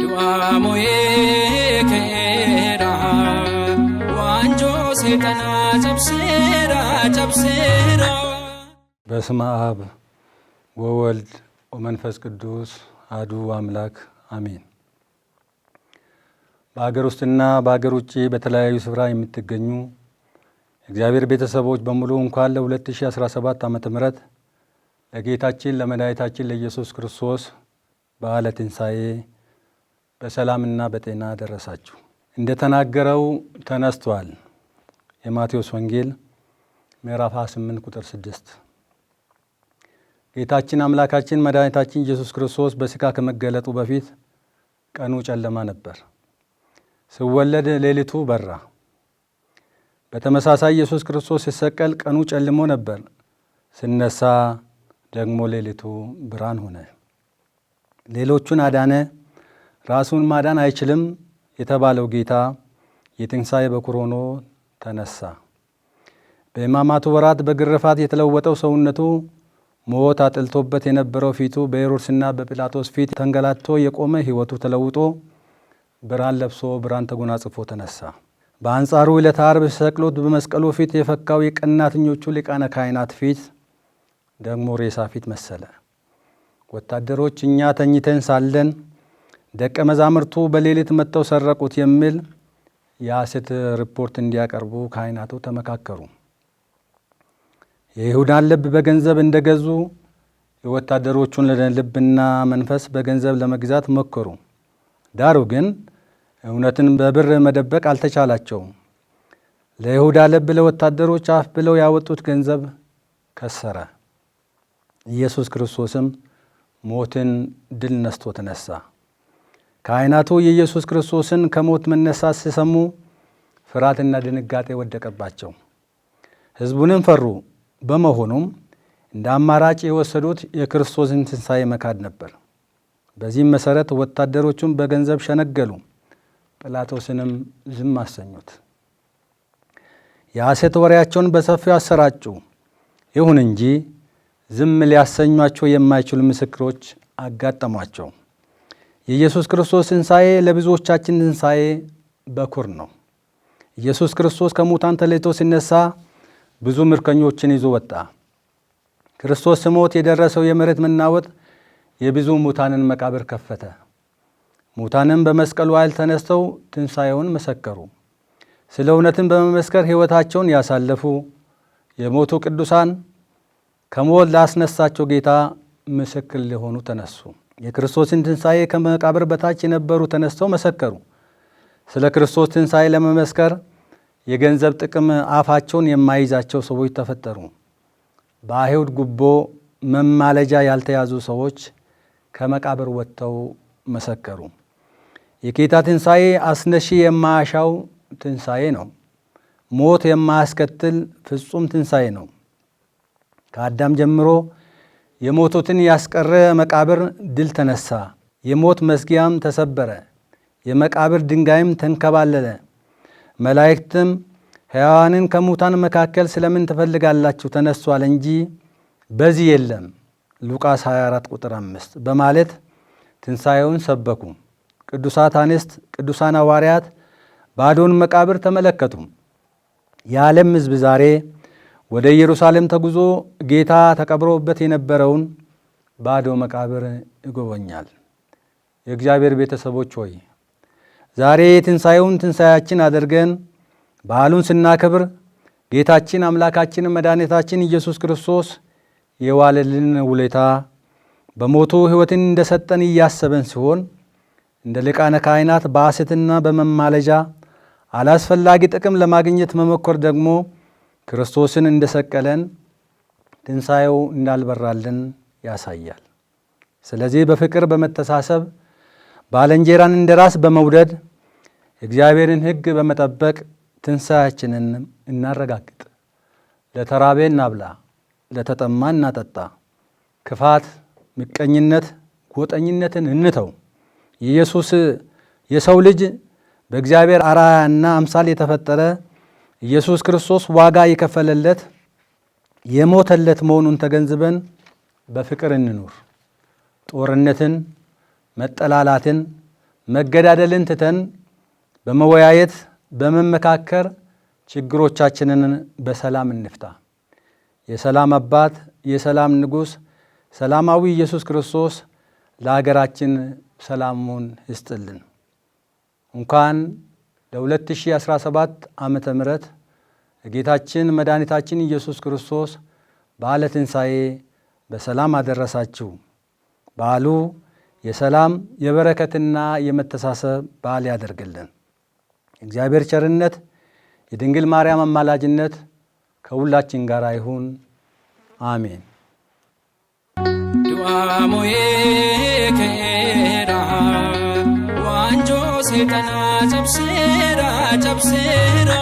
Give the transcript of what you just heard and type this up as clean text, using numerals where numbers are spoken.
Du'aa mo'ee ka'eera, waanjoo seexanaa cabseera, cabseera. በስመ አብ ወወልድ ወመንፈስ ቅዱስ አሐዱ አምላክ አሜን። በሀገር ውስጥና በሀገር ውጭ በተለያዩ ስፍራ የምትገኙ የእግዚአብሔር ቤተሰቦች በሙሉ እንኳን ለ2017 ዓ.ም. ለጌታችን ለመድኃኒታችን ለኢየሱስ ክርስቶስ በዓለ ትንሣኤ በሰላምና በጤና ደረሳችሁ። እንደተናገረው ተነስቷል። የማቴዎስ ወንጌል ምዕራፍ 28 ቁጥር 6። ጌታችን አምላካችን መድኃኒታችን ኢየሱስ ክርስቶስ በሥጋ ከመገለጡ በፊት ቀኑ ጨለማ ነበር። ሲወለድ ሌሊቱ በራ። በተመሳሳይ ኢየሱስ ክርስቶስ ሲሰቀል ቀኑ ጨልሞ ነበር። ሲነሳ ደግሞ ሌሊቱ ብርሃን ሆነ። ሌሎቹን አዳነ፣ ራሱን ማዳን አይችልም የተባለው ጌታ የትንሣኤ በኩር ሆኖ ተነሳ። በሕማማቱ ወራት በግርፋት የተለወጠው ሰውነቱ፣ ሞት አጥልቶበት የነበረው ፊቱ፣ በሄሮድስና በጲላጦስ ፊት ተንገላቶ የቆመ ሕይወቱ ተለውጦ ብርሃን ለብሶ ብርሃን ተጎናጽፎ ተነሳ። በአንጻሩ ዕለተ ዓርብ ሲሰቅሉት በመስቀሉ ፊት የፈካው የቀናተኞቹ ሊቃነ ካህናት ፊት ደግሞ ሬሳ ፊት መሰለ። ወታደሮች እኛ ተኝተን ሳለን ደቀ መዛሙርቱ በሌሊት መጥተው ሰረቁት የሚል የሐሰት ሪፖርት እንዲያቀርቡ ካህናቱ ተመካከሩ። የይሁዳን ልብ በገንዘብ እንደገዙ የወታደሮቹን ልብና መንፈስ በገንዘብ ለመግዛት ሞከሩ። ዳሩ ግን እውነትን በብር መደበቅ አልተቻላቸውም። ለይሁዳ ልብ ለወታደሮች አፍ ብለው ያወጡት ገንዘብ ከሰረ። ኢየሱስ ክርስቶስም ሞትን ድል ነስቶ ተነሳ። ካህናቱ የኢየሱስ ክርስቶስን ከሞት መነሳት ሲሰሙ ፍርሃትና ድንጋጤ ወደቀባቸው፣ ሕዝቡንም ፈሩ። በመሆኑም እንደ አማራጭ የወሰዱት የክርስቶስን ትንሣኤ መካድ ነበር። በዚህም መሠረት ወታደሮቹን በገንዘብ ሸነገሉ፣ ጲላጦስንም ዝም አሰኙት። የሐሰት ወሬያቸውን በሰፊው አሰራጩ። ይሁን እንጂ ዝም ሊያሰኟቸው የማይችሉ ምስክሮች አጋጠሟቸው። የኢየሱስ ክርስቶስ ትንሣኤ ለብዙዎቻችን ትንሣኤ በኩር ነው። ኢየሱስ ክርስቶስ ከሙታን ተለይቶ ሲነሳ ብዙ ምርኮኞችን ይዞ ወጣ። ክርስቶስ ሲሞት የደረሰው የመሬት መናወጥ የብዙ ሙታንን መቃብር ከፈተ። ሙታንም በመስቀሉ ኃይል ተነስተው ትንሣኤውን መሰከሩ። ስለ እውነትም በመመስከር ሕይወታቸውን ያሳለፉ የሞቱ ቅዱሳን ከሞት ላስነሳቸው ጌታ ምስክር ሊሆኑ ተነሱ። የክርስቶስን ትንሣኤ ከመቃብር በታች የነበሩ ተነስተው መሰከሩ። ስለ ክርስቶስ ትንሣኤ ለመመስከር የገንዘብ ጥቅም አፋቸውን የማይዛቸው ሰዎች ተፈጠሩ። በአይሁድ ጉቦ መማለጃ ያልተያዙ ሰዎች ከመቃብር ወጥተው መሰከሩ። የጌታ ትንሣኤ አስነሺ የማያሻው ትንሣኤ ነው። ሞት የማያስከትል ፍጹም ትንሣኤ ነው። ከአዳም ጀምሮ የሞቱትን ያስቀረ መቃብር ድል ተነሳ። የሞት መዝጊያም ተሰበረ፣ የመቃብር ድንጋይም ተንከባለለ። መላእክትም ሕያዋንን ከሙታን መካከል ስለምን ትፈልጋላችሁ? ተነስቷል እንጂ በዚህ የለም፣ ሉቃስ 24 ቁጥር 5 በማለት ትንሣኤውን ሰበኩ። ቅዱሳት አንስት፣ ቅዱሳን ሐዋርያት ባዶን መቃብር ተመለከቱ። የዓለም ሕዝብ ዛሬ ወደ ኢየሩሳሌም ተጉዞ ጌታ ተቀብሮበት የነበረውን ባዶ መቃብር ይጎበኛል። የእግዚአብሔር ቤተሰቦች ሆይ፣ ዛሬ የትንሣኤውን ትንሣኤያችን አድርገን በዓሉን ስናከብር ጌታችን አምላካችን መድኃኒታችን ኢየሱስ ክርስቶስ የዋለልን ውለታ፣ በሞቱ ሕይወትን እንደሰጠን እያሰበን ሲሆን እንደ ሊቃነ ካህናት በሐሰትና በመማለጃ አላስፈላጊ ጥቅም ለማግኘት መሞከር ደግሞ ክርስቶስን እንደሰቀለን ትንሣኤው እንዳልበራልን ያሳያል። ስለዚህ በፍቅር፣ በመተሳሰብ፣ ባልንጀራን እንደ ራስ በመውደድ፣ የእግዚአብሔርን ሕግ በመጠበቅ ትንሣኤያችንን እናረጋግጥ። ለተራበ እናብላ፣ ለተጠማ እናጠጣ። ክፋት፣ ምቀኝነት፣ ጎጠኝነትን እንተው። ኢየሱስ የሰው ልጅ በእግዚአብሔር አርአያና አምሳል የተፈጠረ፣ ኢየሱስ ክርስቶስ ዋጋ የከፈለለት፣ የሞተለት መሆኑን ተገንዝበን በፍቅር እንኑር። ጦርነትን፣ መጠላላትን፣ መገዳደልን ትተን በመወያየት በመመካከር ችግሮቻችንን በሰላም እንፍታ። የሰላም አባት የሰላም ንጉሥ ሰላማዊ ኢየሱስ ክርስቶስ ለሀገራችን ሰላሙን ይስጥልን። እንኳን ለ2017 ዓመተ ምህረት ጌታችን መድኃኒታችን ኢየሱስ ክርስቶስ በዓለ ትንሣኤ በሰላም አደረሳችሁ። በዓሉ የሰላም የበረከትና የመተሳሰብ በዓል ያደርግልን። እግዚአብሔር ቸርነት የድንግል ማርያም አማላጅነት ከሁላችን ጋር ይሁን። አሜን። Du'aa moo'ee ka'eera, waanjoo seexanaa cabseera cabseera.